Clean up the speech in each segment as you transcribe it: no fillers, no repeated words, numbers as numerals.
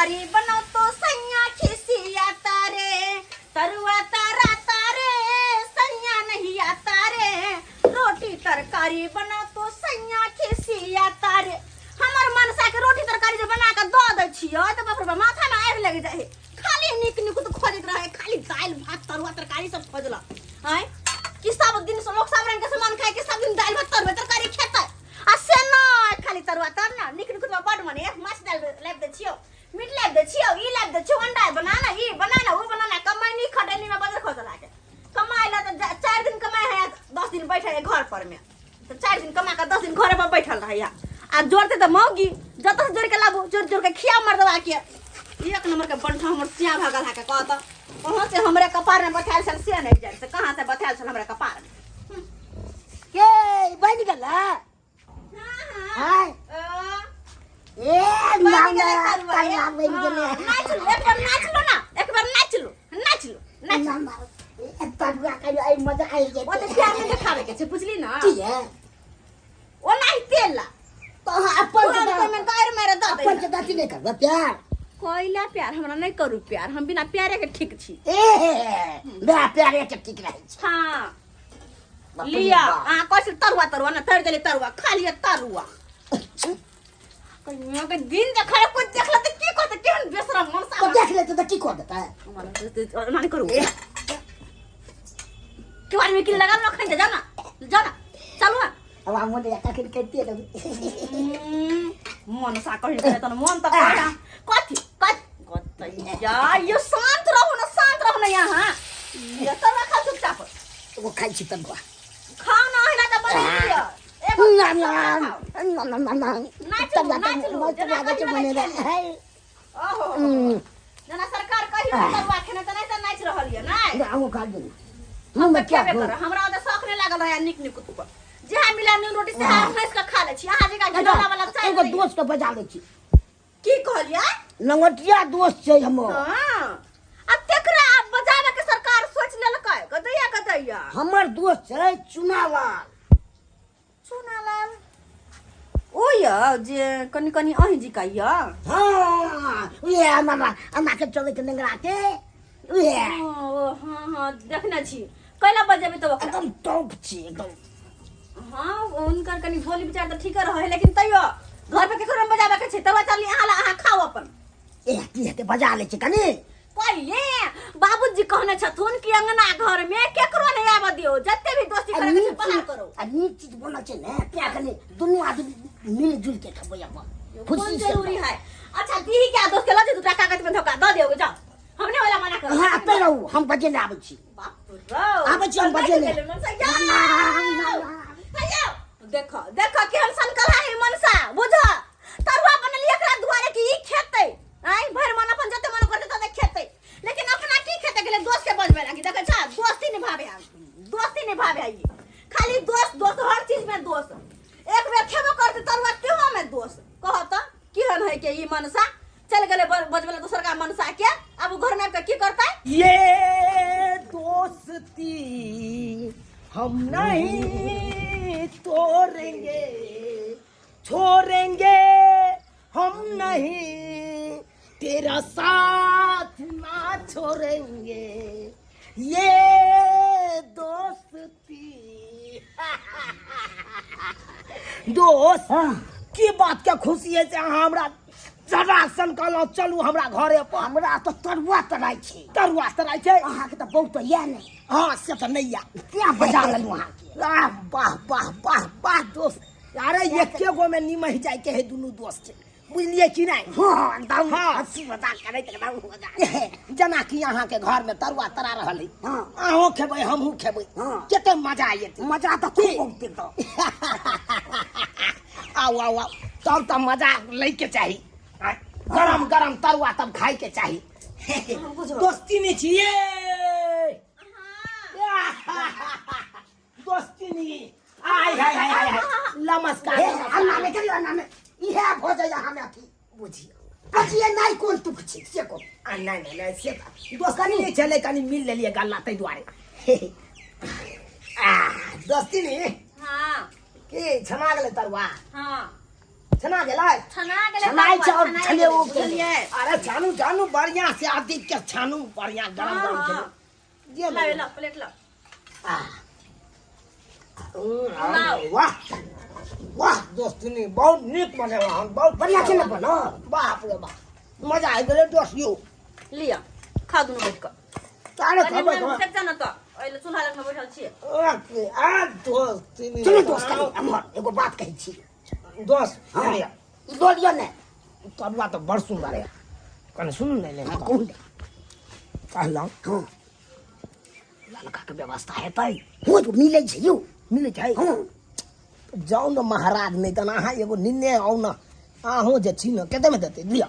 तरकारी बनाओ तो सैया खिसिया तारे, तरुआ तारा तारे सैया नहीं आता रे, रोटी तरकारी बनाओ तो सैया खिसिया तारे। हमर मनसा के रोटी तरकारी जे बना के दऽ दै छियै तऽ बाप रे बाप माथा में आगि लागि जाइ है। खाली नीक नीक तऽ खोजैत रहै, खाली दालि भात तरुआ तरकारी सब खोजलक। आँय कि सब दिन से लोग सब रंग के सामान खाय, कि सब दिन दालि भात तरुआ तरकारी खेतै? आ से नहि, खाली तरुआ तर ना नीक नीक बड मने माछ दालि लाबि दै छियौ, मीट लाबि दै छियौ, ई लाबि दै छियौ, अंडा बनाना, ई बनाना, ओ बनाना। कमाइ नहीं खटैनी में बजर खोजऽ लागे कमाइ ला तऽ 4 दिन कमाइ है, 10 दिन बैठे है घर पर में। तऽ 4 दिन कमा कऽ 10 दिन घरे पर बैठल रहैया आ जोड़ते तऽ मौगी जतऽ से जोड़ के लाबू, जोड़ जोड़ के खिया मर्दवा के। एक नंबर के बंठा हमर सिया भगल है के कहत कहाँ से हमरे कपार में बैठायल छल से नहीं जान से कहाँ से बैठायल छल हमरे कपार में। के बनि गेल हाँ हाँ। ए बनि ना गेलै ना तरुआ, ए। तरुआ बनि गेलै। हाँ, नाच लो, एक बार नाच लो ना, एक बार नाच लो, नाच लो, नाच लो। ना ना ए, तरुआ कहियो एहि मजा आबि ओ तऽ जेतै। प्यार नहि देखाबै के छै, बुझली ना? की है? ओ नाही तेल ला तऽ अहाँ अपन तुरंत ओहिमे गारि मारि दऽ अपन दै। के अथी नहि करबै प्यार? कोइला प्यार? हमरा नहि करू प्यार, हम बिना प्यारे के ठीक छी। ए बिना प्यारे के ठीक रहै छै। हाँ। बाप रे लिअ। बाप। अहाँ कहै छी तरुआ तरुआ ने तरि देली तरुआ, खा लिअ तरुआ। कहियो के दिन देखै कोइ देख लेतै की कहतै? केहन बेशरम मनसा। तो देख लेतै तऽ की कऽ देतै? एना नहि करू। केवाड़ में किल लगा लो खन, जा ना, जा ना, चलू ना। अब हम मोने कखन करिते रहू। मनसा कहि के तन मन त कहे कथी कथी गतैया। यो शांत रहू ना, शांत रहू ना। यहाँ ये तरुआ खा चुपचाप। ओ खाइ छी तरुआ। खाओ ना, अहिना त बना लिअ। एगो ना ना खाओ। ना ना ना ना। नाच लू, तरुआ नाच लू, मस्त जेना लागै छै कहियो बनेने नहि है। ओहो, जेना सरकार कहियो नहि तरुआ खेने तऽ नहि तऽ नाचि रहल यऽ नहि। अहूँ खा लिअ मुँहमे क्या खेबे कर, हमरा ओतऽ शौक नहि लागल रहै नीक नीक कुतुक। जेहा मिला नून रोटी सेहा ठैस कऽ खा लै छी। अहाँ जकाँ घिनौना वाला चाय एगो नहि। दोस्त के बजा लै छी। की कहलियै? लंगोटिया दोस्त छै हमर। हाँ, आ तेकरा आब बजाबे के सरकार सोच लेलकै। गदैया गदैया हमर दोस्त छै चुनालाल। चुनालाल ओ यऽ जे कनि कनि अहीं जिका यऽ? हाँ, उहे हमरा हमरा के चलै के नेंगरा के उहे। ओ हाँ हाँ, देखने छी। कैला बजेबै तऽ ओकरा? एकदम टॉप छी एकदम। हाँ, हुनकर कनि बोली विचार तऽ ठीके रहै, लेकिन तैयो घर पे केकरो नहि बजाबे के छै। तब चली अहाँ ला, अहाँ खाओ अपन। ए की हेतै, बजा लै छी कनि। पहिले बाबूजी कहने छथुन कि अंगना घर में केकरो नहीं आबऽ दियौ, जते भी दोस्ती आ करे के छै नीक बाहर चीज करो। आ नीक चीज बनल छै ने, तें कनि दुनू आदमी मिल जुल के खेबै अपन कोन खुशी से। जरूरी है? अच्छा दी क्या दोस्त के लऽ दूटा कागज में धोखा दऽ दियौ, जाओ, हमने वाला मना करो। अहाँ एतै रहू, हम बजेने आबै छी। बाप रो, आबै छी हम बजेने। मनसा या देखो देखो केहन सनकल है मनसा। बुझ तरुआ बनलियै एकरा दुआरे कि ई खेतै आइ भरि मन अपन जते मन करतै तते खेतै, लेकिन अपना की खेतै? गेलै दोस्त के बजबै लागी। देखै छा, दोस्ती निभावे आ दोस्ती निभावे आई। खाली दोस्त दोस्त, हर चीज में दोस्त। एक बेर खेबो करतै तरुआ तेहो में दोस्त। कह त केहन है के ई मनसा? चल गेलै बजबै ला दोसर का मनसा के। आब उ घर में आबि के की करतै? ये दोस्ती हम नहीं तोड़ेंगे, छोड़ेंगे हम नहीं, तेरा साथ ना छोड़ेंगे ये दोस्ती। दोस्त, की बात के खुशी है से अहाँ हमरा जरा सन कहलहुँ चलू हमरा घरे पर? हमरा तऽ तरुआ तराइ छै। तरुआ तराइ छै? अहाँके तऽ बहुत यऽ ने। हाँ, से तऽ नहि यऽ। तें बजा लेलहुँ अहाँके। वाह वाह वाह वाह वाह दोस्त। अरे एके गो में निमहि जाय के है दुनू दोस्त के, बुझलिए कि नहीं? हाँ, एकदम। हाँ। हंसी मजाक करैत एकदम मजाक। जेना कि अहाँ के घर में तरुआ तरा रहल है। हाँ। अहों खेबै, हमहूँ खेबै। हाँ। कते मजा आयत। मजा तऽ खूब औतै एकदम। आउ आउ आउ, तब तऽ मजा लै के चाही। आँय, गरम गरम तरुआ तब खाय के चाही। दोस्ती नहीं छियै, दोस्ती नहीं। आय हाय हाय हाय हाय, नमस्कार। हे नमस्कार। अन्ना में करियो, अन्ना में इहे भऽ जाइए हमे अथी। बुझियौ बुझिए नहि कोन तुक छी से को। आ नहि नहि नहि, से तऽ दोस्ती नहि छलै, कनि मिल लेलियै गल्ला ताहि दुआरे। आ दोस्ती नहीं। हाँ। की छना गेलै तरुआ? हाँ। छना गेलै? छना गेलै। छनाइ छै और छना छनेबो गेलै, केलै। बुझलियै? अरे छानू छानू बढ़िया से आदि के छानू बढ़िया गरम हाँ, गरम हाँ। खेलू जे लाओ ले लाओ प्लेट लाओ। लाओ। वाह वाह दोस्तनी बहुत नीक बनेला हन बहुत बढ़िया छै ने बनल? बाप रे बाप मजा आबि गेलै दोस्त यौ। लिअ खाउ दुनू बैठ कऽ। तारे कनि खबै मोन खबै। फेक जा ने तऽ ओहि लए चूल्हा लगमे बैठल छियै। आ दोस्तनी सुनू दोस्त, कनि एम्हर एगो बात कहै छी। दोस्त। हाँ। लिअ। ई लऽ लिअ ने। तरुआ तऽ बड़ सुन्दर है कनि सुनू ने ने। हाँ, कहू ने। कहलहुँ। हाँ, ललका के व्यवस्था हेतै हो जो मिलै छै यौ। मिलै छै? हाँ। जाउ ने महाराज, नहि तऽ अहाँ एगो निन्ने आउ ने अहूँ जे छी ने। कतेमे देतै लिअ?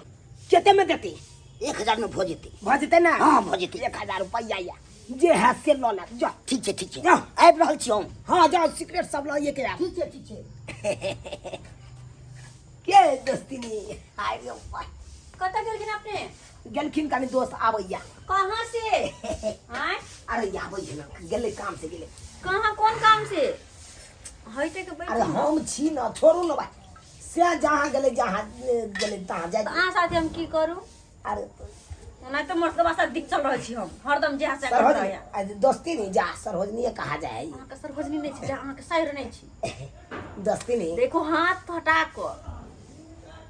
कतेमे देतै? 1000 मे भऽ जेतै। भऽ जेतै ने? हाँ, भऽ जेतै। 1000 रुपैआ यऽ जे है से लऽ लेब, जाउ। ठीक छै, ठीक छै। जाउ। आबि रहल छी हम। हाँ जाउ, सिगरेट सब लऽ के आयब। ठीक छै, ठीक छै। के दोस्तिनी आबि यौ। कतऽ गेलखिन अपने? गेलखिन कनि दोस्त आबैया। कहाँ से आँय? अरे आबै छै ने, गेलै काम से गेलै। कहाँ कोन काम से होइते के बैठ? अरे हम छी ने, छोड़ू ने भाई, से जहाँ गेलै जहाँ गेलै तहाँ जाय। तऽ अहाँ साथे हम की करू? अरे ओना तऽ मोर साथ दिक चल रहल छी हम हरदम जे हंसा कर सरहोजनी रहैया। अरे दोस्ती नहीं जा सरहोजनी कहा जाए। अहाँके सरहोजनी नहि छी जा अहाँके साइर नहि छी। दोस्ती नहीं। देखो हाथ हटा कऽ।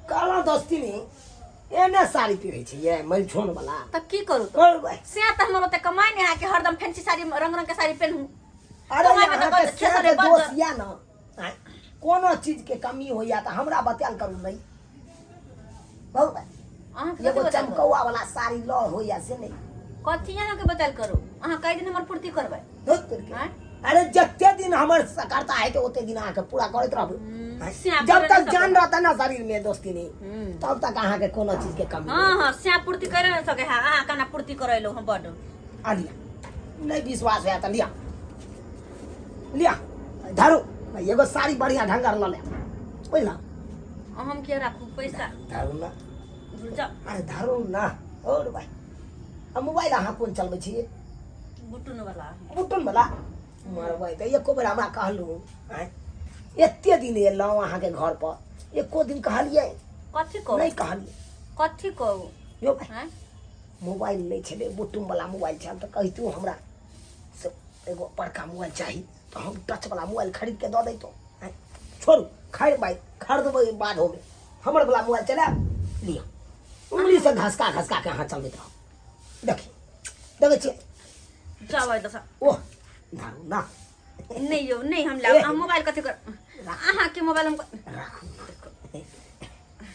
कहलहुँ दोस्ती नहीं एने साड़ी पहिरै छै ये मलछोन वाला। तऽ की करू तऽ? और भाई, से तऽ हमर ओते कमाइ नहि है कि हरदम फैंसी साड़ी रंग रंग के साड़ी पेनहू। अरे कमाइ मे तऽ अहाँके बड़ से खेसरे के बड़ दोस्त या न आँय, कोनो चीज के कमी होइया तऽ हमरा बतायल करू नहीं बहुत। अहाँके कथी एगो बतायल करू? चमकौआ वाला साड़ी ल होइया से नहीं। कथी अहाँके बतायल करू? अहाँ कई दिन हमर पूर्ति करबै? धुत तोरके। आँय? अरे जते दिन हमर सकरता है ओते दिन अहाँके पूरा करैत रहबै। हम्म, आँय? से जब पूरा तक नहि जान सकबै। रहता ना शरीर में दोस्ती नहीं हम्म। तब तक अहाँके कोनो चीज के कमी हाँ हाँ, से पूर्ति करे नहि सके है अहाँ केना पूर्ति करेलो हम बड। आ लिया, नहीं विश्वास है तऽ लिया लिया धरू एगो साड़ी बढ़िया ढंगर लऽ लेब बुझल। हम किया राखू पैसा? धरू ना। जाउ। अरे धरू ना। और भाई आ मोबाइल अहाँ कोन चलबै छियै? बुटुन वाला। बुटन वाला मरबै तऽ एको बेर हमरा कहलहुँ आँय? एते दिन एलहुँ अहाँके घर पर एको दिन कहलियै? कथी कहू? नहि कहलियै। कथी कहू? यौ भाई, आँय? मोबाइल नहि छलै, बुटुम वाला मोबाइल छल तऽ कहितहुँ हमरा से एगो बड़का मोबाइल चाही तऽ हम टच वाला मोबाइल खरीद के दऽ दैतहुँ। आँय? छोड़ू खैर भाई, खरीदबै बादोमे, हमर वाला मोबाइल चलायब। लिअ उंगली से घसका घसका के अहाँ चलबैत रहू। देखियौ देखै छियै। जाउ आइ दशा। ओह धरू ना। नहि यौ नहि, हम लाब अहाँ मोबाइल कथी कर अहाँके मोबाइल हम राखू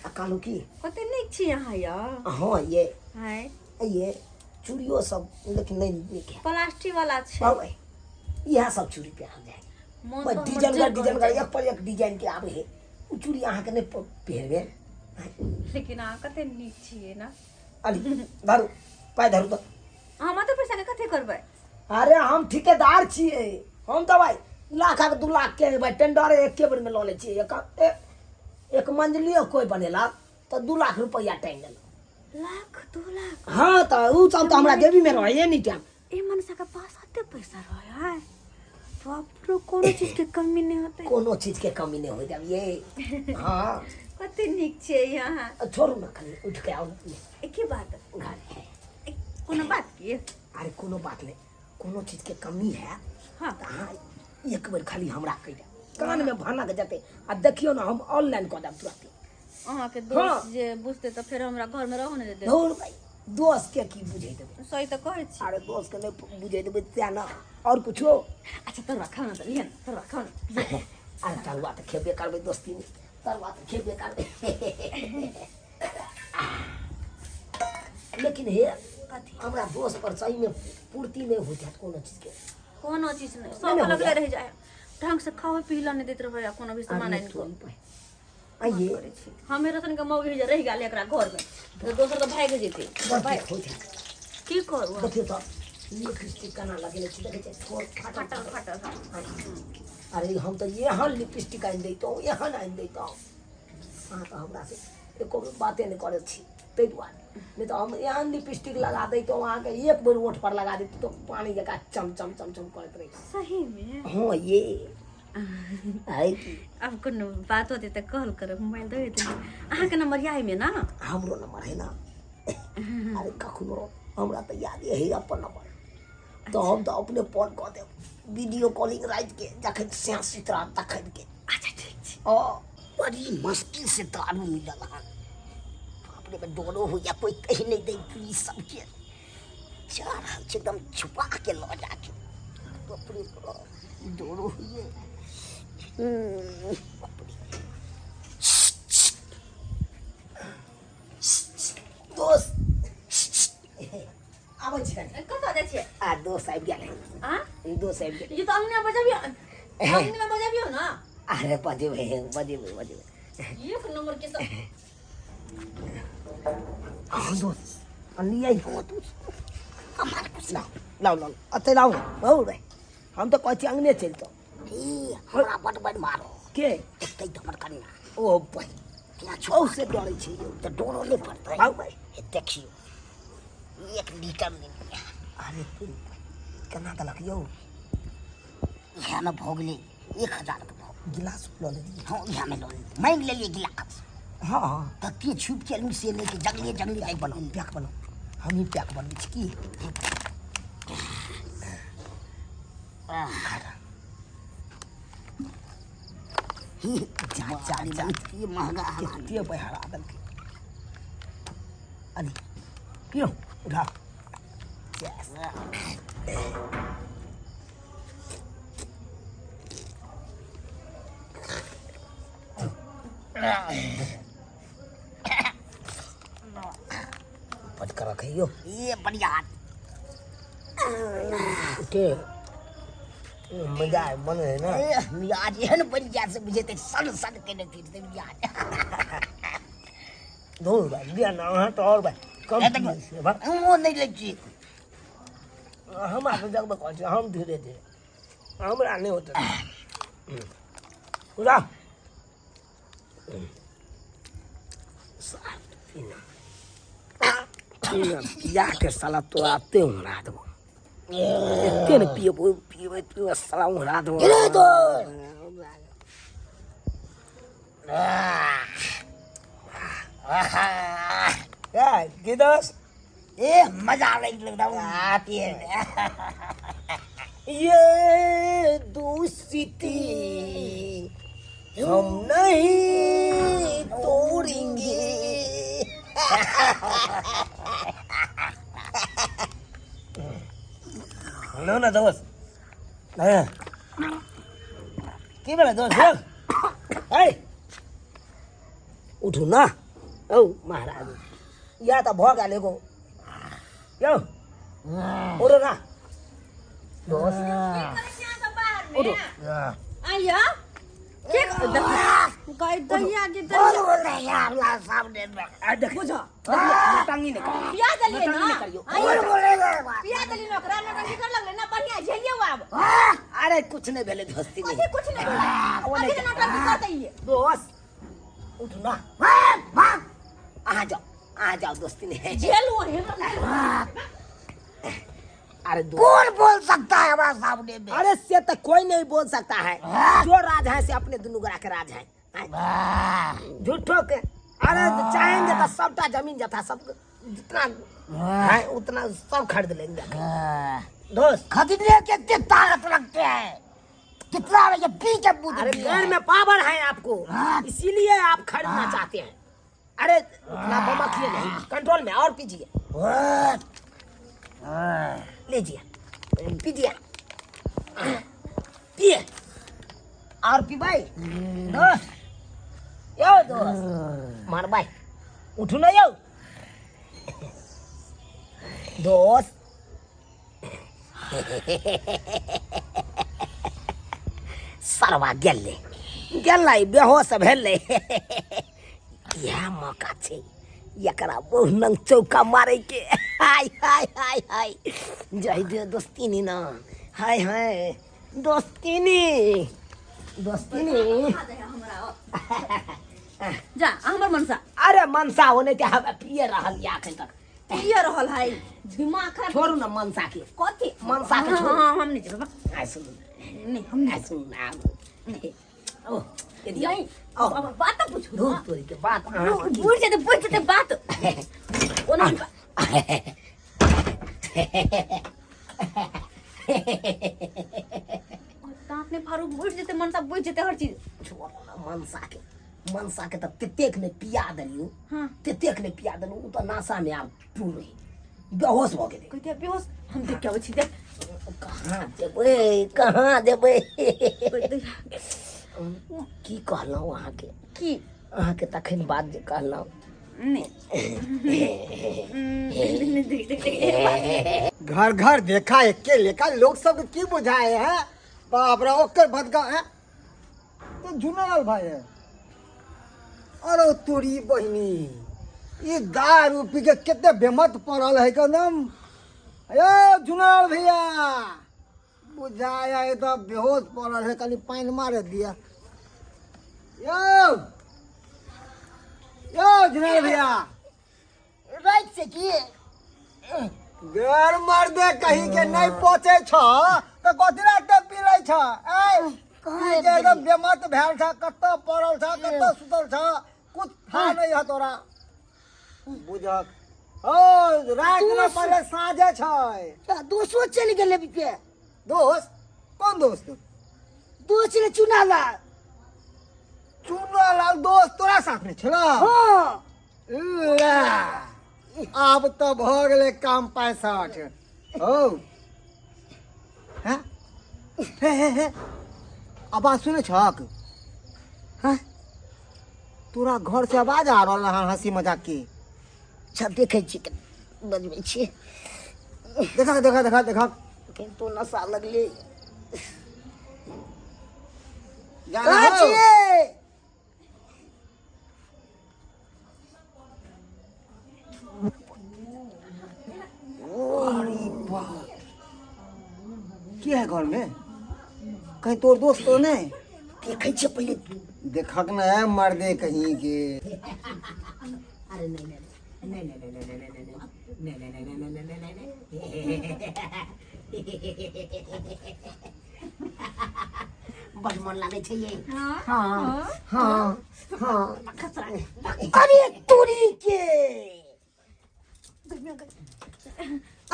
आ कहलहुँ की कते नीक छी अहाँ यौ। हाँ ये हाय ये चूड़ियो सब लेकिन नहीं नीक है। प्लास्टिक वाला छै। बाबू इएह सब चूड़ी पहिरल जाय। मोन बस तऽ हमर डिजाइन जरि डिजाइन जाइ। एक पर एक डिजाइन के आबै है, ओ चूड़ी अहाँके नहि पहिरबै। लेकिन अहाँ कते नीक छियै ने। अली धरू पाइ धरू तऽ। अहाँ मात्र पैसा के कथी करबै? अरे हम ठिकेदार छियै, हम तऽ भाइ लाख के 2 लाख के भाइ टेंडर एके बेर में लऽ लै छियै। एक एक मंजिलियो कोइ बनेलक तऽ 2 लाख रुपैआ टाँगि देलक। लाख 2 लाख? हाँ तऽ उ सब तऽ हमरा जेबी में रहैए नी टाइम। ए मनसा के पास अते पैसा रहे है, बाप रे, कोनो चीज के कमी नहीं होते। कोनो चीज के कमी नहीं होइत अब ये। हाँ। कते नीक छियै अहाँ। छोड़ू ना, कनि उठि के आउ ने। एके बात घर है। ए, कोनो बात की? अरे कोनो बात नहीं, कोनो चीज के कमी है हाँ तऽ अहाँ एक बेर खाली हमरा कहि देब, कान में भनक जेतै आ देखियौ ने हम ऑनलाइन कऽ देब तुरंते। अहाँके दोस्त जे बुझते तऽ फेर हमरा घर में रहू नहि देते। धौर भाई, दोस्त के की बुझै देबै? सही तऽ कहै छी। अरे दोस्त के नहि बुझै देबै तें ने और कुछो। अच्छा तरुआ खाउ ने तऽ लिअ ने तरुआ खाउ ने। अरे तरुआ तऽ खेबे करबै दोस्ती में, तरुआ तऽ खेबे करबै। लेकिन हे कथी? हमरा दोस्त पर सही में पूर्ति नहि होइत हैत कोनो चीज के। कोनो चीज नहि, नहि सब ने लगले होइया। रहि जाए, ढंग से खाओ पी ला नहि दैत रहै कोनो भी सामान अरे आनि कऽ। तोरी पाइ। आइए करै छी हमे रतन के मौगी जे रहि गेल एकरा घर में तऽ दोसर तऽ भागि जेतै। बड़ दुख होइत हैत। की करू हम? देखियौ तऽ लिपस्टिक केना लगेने छी, देखै छियै ठोर फाटल फटल फाटल। फटल। अरे हम तऽ एहन लिपस्टिक आनि दैतहुँ, एहन आनि दैतहुँ, अहाँ तऽ हमरा से एको बेर बाते नहि करै छी ताहि दुआरे, नहि तऽ हम एहन लिपस्टिक लगा दैतहुँ अहाँके, एक बेर ओठ पर लगा दैतहुँ तऽ पानि जकाँ चम चम चम चम करैत रहै। सही में? हाँ ये। है की आब कोनो बात होतै तऽ कॉल करब मोबाइल दऽ देतै अहाँके नंबर यऽ एहिमे ने हमरो नंबर है ना अरे कखनो हमरा तऽ यादे है अपन नंबर तऽ हम तऽ अपने फोन कऽ देब वीडियो कॉलिंग रातिके जखन सैं सुति रहत तखन के अच्छा ठीक छै ओ बड़ी मुश्किल से दारू मिलल हन बाप रे डरो होइया कोई कहि नहि दै पुलिस सबके जा रहल छै एकदम छुपा के लऽ जाके बाप रे बाप डरो होइए बाप रे दोस्त आबै छी कनि कतऽ जाइ छियै आ दोस्त आबि गेल है आ दोस्त आबि गेल ई तऽ अंगना बजबियौ अंगना बजबियौ ने अरे बजेबै बजेबै बजेबै एक नंबर के सब अहाँ दोस्त अनलियै हँ दोस्त हमार कुछ लाउ लाउ लाउ अतै लाउ ने बहु रे हम तऽ कहै छी अङ्गने चलितहुँ ई हमरा बड बड मारो के देखतै तऽ हमर कन्या ओ भाइ केना छुपा से डरै छै यौ तऽ डरो नहि पड़तै आउ भाइ हे देखियौ 1 लीटर लेलियै। अरे तू केना देलक यौ? इएहमे भऽ गेलै 1000के भाव। गिलास लऽ लेलियै? हँ, इएहमे लऽ लेलियै, माँगि लेलियै गिलास। हँ हँ। तते छुपि के एलहुँ से नहि कि जंगले जंगले पैक बनाउ, पैक बनाउ, हमही पैक बनबै छी की। जा जा जा, ई महंगा। कते बहरा देलकै। अरे पियो, उठा। Yes. पटका रखियो। ये बढ़िया। के मजा बने है ना? ए, मियाज एहन बनि जायत से बुझेतै सन सन केने फिरतै मियाज। दो भाई दिया ना अहाँ तो और भाई कम ए, देखो। पियै छियै, बा। हमहूँ नहि लै छी। हमरा तऽ जगबे कहै छी, हम धीरे धीरे, हमरा नहि होतै। उठा पीना पीना, पिया के साला तोरा एते उड़ा देबो, एते ने पियबो, पियबै पियबै साला उड़ा देबो। गिरे दो। ए की दोस्त? ए, मजा आबै एकदम आ पिए मे। ये दोस्ती हम नहीं तोड़ेंगे। हेलो ना दोस्त, हैं की भेलै दोस्त यौ? है उठू ना औ महाराज, इएह तऽ भऽ गेल एगो यौ। उठू ना दोस्त। की करै छी अहाँ सब बाहरमे? उठू। आइया के गाय दैया के बोल दैया। बोल रहे हैं हमरा सामने में। आ देख। बुझ। नौटंकी नहि करियौ। पिया देलियै नौटंकी ने नहि करियौ। बोल बोल रहे हैं। पिया देलियै ने ओकरा, नौटंकी कर लगलै ने। बढ़िया झेलियौ आब। अरे कुछ नहि भेलै दोस्ती। कथी नहि कुछ नहि भेलै? ओ नहि। कथी के नौटंकी करतै ई? दोस्त उठू ना। भाग भाग। अहाँ जाओ, अहाँ जाओ दोस्ती नहीं। झेलू अहीं। अरे दोस्त। कौन बोल सकता है हमारा सामने में? अरे से तो कोई नहीं बोल सकता है, जो राज है से अपने दुनू गोरा के राज है। झूठो के। अरे चाहेंगे तो सबटा जमीन जथा सब जितना है उतना सब खरीद लेंगे दोस्त। खरीदने के कितनी ताकत रखते हैं, कितना ये पी के मुंह अरे दिए घर हैं। में पावर है आपको, हाँ। इसीलिए आप खरीदना चाहते हैं। अरे उतना बमकिए नहीं, कंट्रोल में और पीजिए। लीजिए, पीजिए, पिए और पीबाई दोस्त। यो दोस्त मारबाई, उठू ना यो दोस्त। सरवा गेलै गेलै, बेहोश भेलै। इएह मौका छै एकरा बहु नंग चौका मारैके। हाय हाय हाय हाय, जय दे दोस्तीनी ना। हाय हाय दोस्तीनी, दोस्तीनी। हमरा जा, हमर मनसा। अरे मनसा होने के हम पिए रहल या एखन तक। पिए रहल है, दिमाग खराब। छोड़ू ना मनसा के। कथी? मनसा के हाँ, छोड़ू। हाँ, हम नहीं जेबै। आइ सुनू। नहीं, हम नहीं। आइ सुनू ना। ओ यदि नहीं आओ। अब बात तऽ पूछू धूप तोरी के बात अहाँ के बुझ जेतै बुझ जेतै बात ओना दाँत नहि फाड़ू बुझ जेतै मनसा बुझ जेतै हर चीज छोड़ ना मनसा के मनसा के तऽ ततेक ने पिया देलियौ हाँ ततेक ने पिया देलहुँ ओ तऽ नाशा मे आब टूर रही बेहोश भऽ गेलै कहते बेहोश हम देख के अबै छी देख कहाँ जेबै कहाँ जेबै की कहलहुँ अहाँके की अहाँके तखन बात जे कहलहुँ नहि देख देख देख घर घर देखा एके लेखा लोग सब की बुझाए है बाप रे ओकर भदगा है तो झुनालाल भाई है अरे तोरी बहिनी ई दारू पी के कते बेमत पड़ल है एकदम अयो झुनालाल भैया बुझाया है तो बेहोश पड़ल है कनी पानि मारे दिया यो यो झुनालाल भैया राति से की गैर मर्दे कहीं के नहीं पहुंचे छ तो कथी ला के पी छ ए पी के एकदम बेमत भेल छ कत पड़ल छ कत सुतल छ कुछ था नहीं है तोरा बुझक ओ रात में पहले साँझे छ दोसो चलि गेलै के दोस्त कौन दोस्त दोस्त ने चुना ला चुना लाल दोस्त तोरा साथ में छला हाँ ला आब तऽ भऽ गेलै काम पैंसठ हौ हैं हे हे हे आवाज सुनै छक हाँ तोरा घर से आवाज आ रहल हन हंसी मजाक के अच्छा देखै छी कनि बजबै छी देखा देखा देखा देखा कनि तो नशा लगलै जा कहाँ हौ। छियै अरे बाप के है घर में कहीं तोर दोस्त तो नहीं देखै छियै पहिले देखक न है मर्दे कहीं के अरे नहीं नहीं नहीं नहीं नहीं नहीं नहीं नहीं नहीं नहीं नहीं नहीं नहीं नहीं नहीं बड़ मन लागै छै ये हाँ हाँ हाँ हाँ अरे तोरी के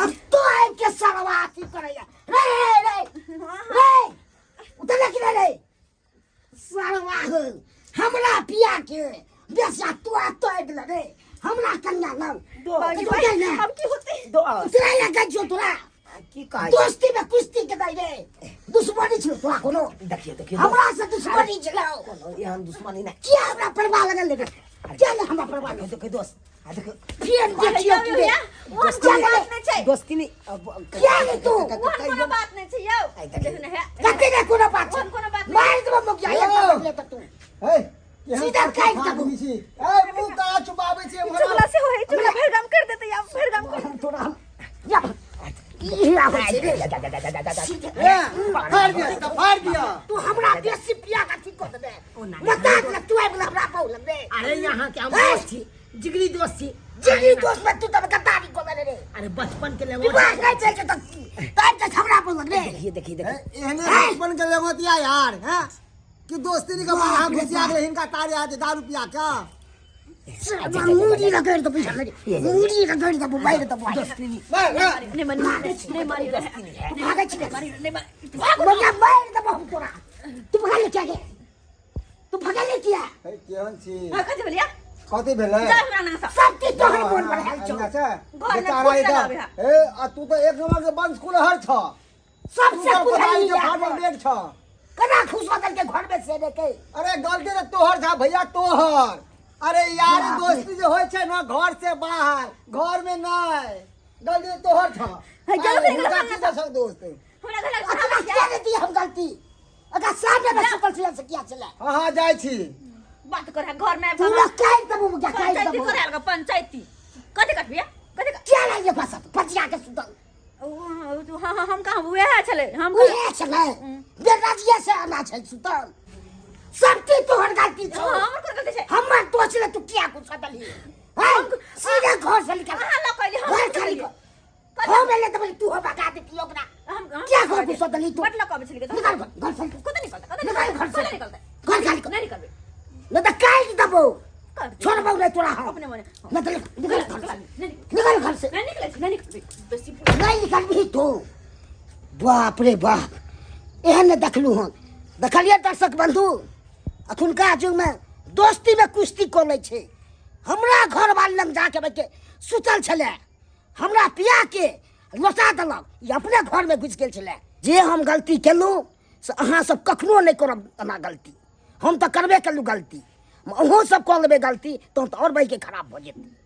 अब तो आबि के सरवा अथी करैया रे रे रे उतर कि रे सरवा हो हमरा पिया के बेसिया तू आ तो आबि गेल रे हमरा कन्या लग बाजी तू भाई जाय ना अब की होते दोस्त उतरा या गजो तोरा की कहै दोस्ती में कुश्ती के दै रे दुश्मनी छलो तोरा कोनो देखियो देखियो हमरा से दुश्मनी छलो कोनो एहन दुश्मनी नहि किया हमरा परवाह लगल रे किया ने हमरा परवाह देखियो देखियो दोस्त आ देखियो फिर देखियो कि रे ओहन कोनो बात नहि छै दोस्ती नहि किया नहि तू? ओहन कोनो बात नहि छै यौ आइ देखियौ। देखू ने हे कते ने कोनो बात छै ओहन कोनो बात नहि मारि देबो मुखिया एक बार बदले तऽ तू हे केहन सीधा काटि देबो। आदमी छी ए मुंह कहाँ छुपाबै छी हमरा चुगला से होय चुगला भरि गाम कर देते या भरि गाम कर हम तोरा हम या ई आबै छै रे ए, फाड़ दिया इसका फाड़ दिया तू हमरा बेसी पिया का ठीक कर दे बता दे तू आबि गेल हमरा बहु लग रे अरे यहाँ के हम दोस्त छी जिगरी दोस्त छी जिगरी दोस्त में तू तब गद्दारी को दे रे अरे बचपन के लेवल विवाह नहीं भेल छै तऽ तार के हमरा बहु लग रे देखिए देखिए ए, देखिए एहने बचपन के लेवतिया यार हैं कि दोस्ती नहीं का बाहर घुसिया गेलै हिनका तारे आज दारू पिया के मूड़ी रगड़ दे बुझल रे मूड़ी रगड़ दे मारि दे दोस्ती नहीं मार, मार। नहीं मारी नहीं मारी तू भागै छी मारी नहीं मारी मजा मारि दे हम तोरा तू भगा ले क्या गे तू भगा ले किया हे केहन छी हां कथि भेलिया कथी भेलै जा हमरा अंगना से सब चीज तोहर मोन बढ़ायल छौ अंगना से? घर में बेचारा फूट ई तऽ- लगाबै है। ए आ तू तऽ एक नंबर के वंश कुलहर छ सबसे तू तऽ कुल्हड़ी कोदारी के फाटल बेग छ कना खुश हो के घर में से के अरे गलती तऽ तोहर छा भैया तोहर अरे यार दोस्ती जे होइ छै ने घर से बाहर घर में नहि गलती तऽ तोहर छ है, चलो फिर हुनका घर की दसक दोस्त हमरा घर अतना किया नहीं दी हम गलती अगर सामने में सुतल छियै से किया चले हाँ हाँ जाइ छी बात कर घर में तू ना काट दबू क्या काट पंचायती दबू करे अलग पंचायती कथि कटबिया कथि किया नहीं ये फसत फसिया के सुतल हाँ हाँ हम कहाँ उएह छलै हम उहे छलै बेराजिया से आना छै सुतल सब चीज तोहर गलती छौ हाँ, हमर कोन गलती छै हमर दोष ले तू किया गुस्सा दली हैं सीधा घर से निकल अहाँ लऽ कऽ एली, हम घर गुस्सा खाली देलियै। कर हो गेलै तऽ बोले तू हो भगा देती ओकरा हम किया घर गुस्सा दली तू बड लऽ कऽ अबै छलियै निकल घर से कतऽ निकल कतऽ निकल घर से। काटि देबो। कर दे। छोड़बौ नहि तोरा हम। अपने मने। नहि तऽ निकल घर से। नहीं। निकल घर से। नहीं निकले, नहीं निकले बेसी। नहि निकलबही तू। बाप रे बाप, एहन नहि देखलहुँ हन। देखलियै दर्शक बन्धु, अखुनका युगमे दोस्तीमे कुश्ती कऽ लै छै। हमरा घरवाली लग जाके बैठ के सुतल छलै, हमरा पियाके लोटा देलक, ई अपने घरमे घुसि गेल छलै। जे हम गलती केलहुँ से अहाँ सब कखनो नहि करब एना गलती। हम तऽ करबे केलहुँ गलती, अहूँ सब कऽ लेबै गलती तहन तऽ आओर बढ़िके खराब भऽ जेतै।